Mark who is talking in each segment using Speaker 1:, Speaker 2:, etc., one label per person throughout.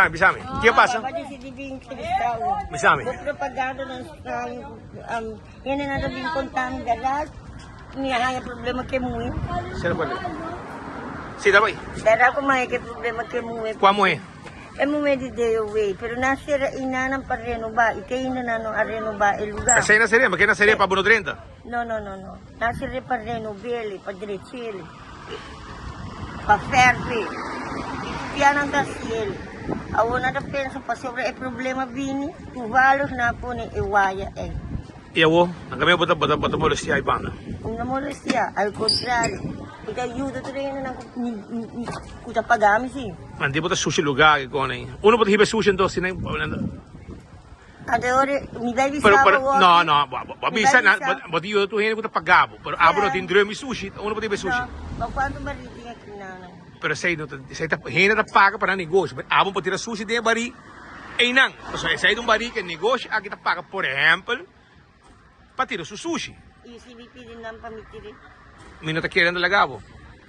Speaker 1: Bisami, bisami. Ke pasa? Bisami.
Speaker 2: Bo propaganda nan straño. Hende nan ta bin konta mi berdad. Mi a haña problema ke muhe.
Speaker 1: Sera por Si, ta bai.
Speaker 2: Berdad ku mi haña ke problema ke muhe.
Speaker 1: Kua muhe?
Speaker 2: E muhe di DOW. Pero nan sera i nan pa renobá. I te ainda nan no a renobá e lugá.
Speaker 1: Esei nan seria, ma ke nan seria pa bo no drenta?
Speaker 2: No, no, no, no. Nan sera pa renob'é, pa drech'é. Pa ferve. I tubia nan ta hasiel. Awor nan ta pensa pasobra e problema bini, toevallig nan a pone e waya ei.
Speaker 1: I awor, nan kaminda bo ta bo ta bo ta molestia e banda?
Speaker 2: Mi no molestia, al kontrario, mi ta yuda tur e hendenan ku ku ta paga mi si.
Speaker 1: Antes bo ta sushi lugar ki kon ei. Uno bo ta hiba e sushi entos si nan.
Speaker 2: Anto ora mi bai bisa
Speaker 1: Pero, pero,
Speaker 2: bo
Speaker 1: no,
Speaker 2: aki.
Speaker 1: no, bo, bo, bo
Speaker 2: Mi
Speaker 1: bisa,
Speaker 2: bai
Speaker 1: na,
Speaker 2: bisa.
Speaker 1: bo, bo ta yuda tur hende ku ta paga bo, pero abo no tin drum di sushi, unda bo ta hiba e sushi?
Speaker 2: No, ma kuantu barí tin aki nan?
Speaker 1: Pero esei no ta, esei ta, hende ta paga pa nan negoshi, pero abo por tira sushi den e barí einan. Pasobra esei ta un barí ku e negoshi aki ta paga, por ehèmpel, pa tira su sushi.
Speaker 2: I si mi pidi nan pa mi tira?
Speaker 1: Mi no ta kere nan ta laga bo.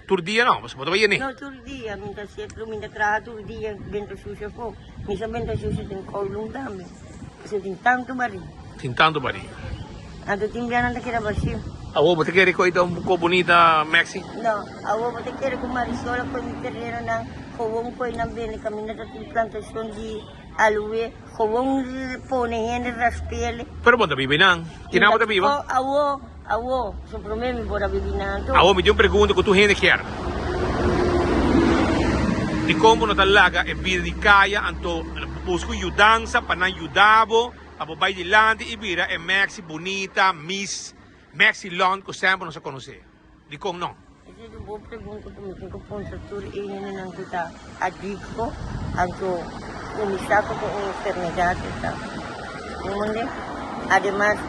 Speaker 1: Tur dia no, pasobra bo ta bai yene.
Speaker 2: No, tur dia. Mi ta siempre, mi ta traha tur dia benta sushi afó. Mi sa benta sushi den Kowloon tambe. Pasobra tin tantu barí.
Speaker 1: Tin tantu barí.
Speaker 2: Anto tin bia nan ta keda bashí.
Speaker 1: Awor bo ta kere ku ei ta un poko bunita, Maxi?
Speaker 2: No, awor bo ta kere ku Marisol a koe mi terenonan, gewoon koe nan bende kaminda ta tin plantashon di aloe. Gewoon pone hende raspele.
Speaker 1: Pero bo ta biba einan. Kinan bo ta biba?
Speaker 2: Awo, awo. So prome mi por a biba einan anto.
Speaker 1: Awo mi tin un pregunta ku tur hende kier. Dikon bo no ta laga e bida di kaya anto buska un yudansa pa nan yuda bo pa bo bai dilanti i bira e Maxi bunita, Miss Maxi Lond ku semper nos a konosé? Dikon no?
Speaker 2: Esei ta un bon pregunta ku mi tin ku puntra tur e hendenan ku ta adikto anto kuminsá ku un enfermedat e ta. Munde, ademas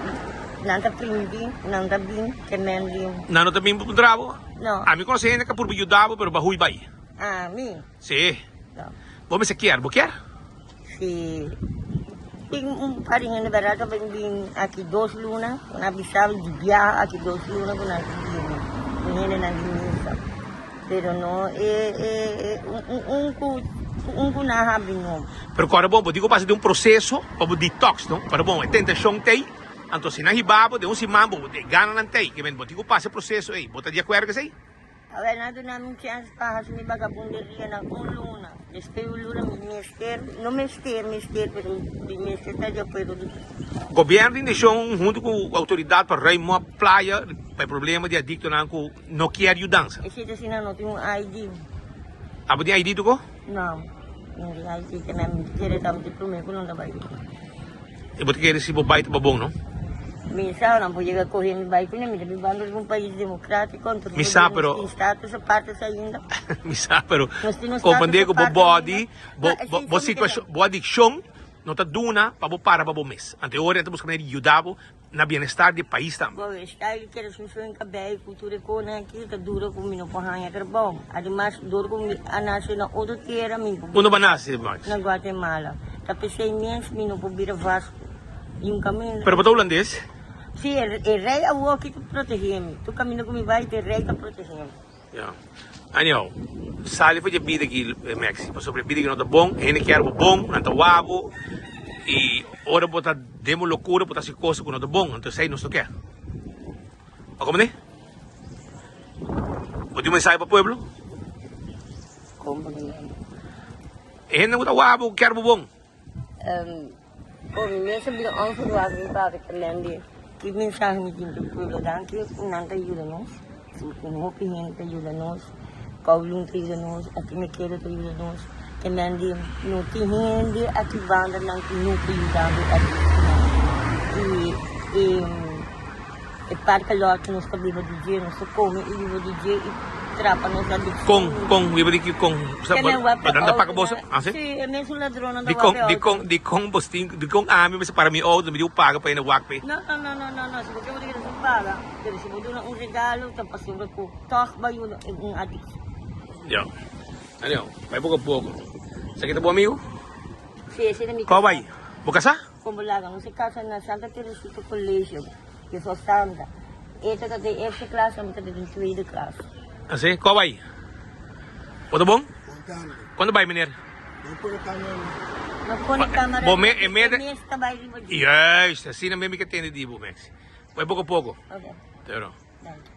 Speaker 2: nan ta prindi, nan ta bin te men di.
Speaker 1: Nan no ta bin pa puntra bo?
Speaker 2: No.
Speaker 1: Ami konosé hende ku a purba yuda bo pero bo a hui bai.
Speaker 2: Ami?
Speaker 1: Sí.
Speaker 2: No.
Speaker 1: Bo mester kier, bo kier?
Speaker 2: Si tin un par di hende berdad ta bin bin aki dos luna, ku nan bisa di biaha aki dos luna ku nan tin bini, un hendenan di misa. Pero no e e un ku un ku nan habri no.
Speaker 1: Pero kòrda bon, bo tin ku pasa den un proseso pa bo detox no. Kòrda bon, e tentashon t'ei, anto si nan hiba bo den un siman bo e gananan t'ei, ke men bo tin ku pasa e proseso ei. Bo ta di akuerdo ku esei?
Speaker 2: Awel nan duna mi chèns pa hasi mi bagabunderia na un luna. Despues un luna mi mester, no mester, mester, pero mi mester ta di akuerdo di.
Speaker 1: Gobièrnu tin deshon huntu ku outoridat pa ruim op playa pa e problema di adiktonan ku no kier yudansa.
Speaker 2: Esei ta asina no tin un ID.
Speaker 1: Abo tin ID tuko?
Speaker 2: No, no tin ID, te mi kere ta di promé ku nan ta bai.
Speaker 1: E bo ta kere si bo bai ta bon no?
Speaker 2: Mi sa nan por yega kohe mi bai kuné mi ta bibando riba un pais demokratiko anto
Speaker 1: Mi sa pero
Speaker 2: nos tin status apartes ainda.
Speaker 1: Mi sa pero
Speaker 2: Nos tin un
Speaker 1: kompandé
Speaker 2: status
Speaker 1: ku bo
Speaker 2: aparte
Speaker 1: body
Speaker 2: ainda.
Speaker 1: bo
Speaker 2: No, esei
Speaker 1: bo bo
Speaker 2: so mi kere.
Speaker 1: situashon bo adikshon no ta duna pa bo para pa bo mes. Anto e ora e ta buska manera di yuda bo na bienestar di e pais tambe.
Speaker 2: Bo style kere sun en kabei ku tur e konan aki ta dura ku mi no por haña trabou. Ademas dor ku mi a nase na otro tera mi por
Speaker 1: Unda bo a nase, Max?
Speaker 2: Na Guatemala. Ta p'esei mes mi no por bira vasco di un kaminda.
Speaker 1: Pero bo ta hulandes?
Speaker 2: Si, e rei awoki ta protegé mi. Tur kaminda ku mi bai ta e rei ta protegé mi.
Speaker 1: Ya. Anyhow, sali for dje bida aki, Maxi, pasobra e bida aki no ta bon, hende kier bo bon, nan ta wak bo, i ora bo ta den bo lokura bo ta hasi kosa ku no ta bon, anto esei nos no kier. Bo komprende? Bo tin un mensahe pa pueblo? E hende ku ta wak bo kier bo bon.
Speaker 2: Bo mi mes a bira onverwacht mi papia ta mende ki mensahe mi tin pa e pueblo danki ku nan ta yuda nos ku hopi hende ta yuda nos Kowloon ta yuda nos aki me keda ta yuda nos ta mende no tin hende aki banda nan ku no ta yudando adictonan i e parke lot ku nos ta biba di dje nos ta kome i biba di dje i trapa nos adiccion.
Speaker 1: Kon kon biba di ki kon
Speaker 2: Ke men wak
Speaker 1: nan ta paka boso
Speaker 2: auto
Speaker 1: ah si
Speaker 2: si e mesun ladronnan ta
Speaker 1: dikon
Speaker 2: wak e auto
Speaker 1: dikon dikon bos tin dikon ami mester para mi auto mi diu paga pa hende wak pe.
Speaker 2: No no no no no no si bo ke bo ta keda sin paga pero si bo duna un regalo ta pasobra ku tog bo a yuda un adiccion.
Speaker 1: Ya anyhow bai poko a poko esaki ta bo amigo?
Speaker 2: Si ese ta mi
Speaker 1: Kua bai bo kasa?
Speaker 2: Kon bo laga nos e kasa na Santa Teresita Colegio, Juffrouw Sandra. E ta ta den eerste klas, ami ta ta den tweede klas.
Speaker 1: Así, kua bai? Bo ta bon? Cuando bai, meneer?
Speaker 3: No pone camera.
Speaker 2: No pone camera.
Speaker 1: Bo me, e me,
Speaker 2: E mes ta bai riba dje.
Speaker 1: Juist, asina mesmo mi ke tende di bo, Maxi. Bai poko poko.
Speaker 2: Ok,
Speaker 1: Pero.
Speaker 2: danki.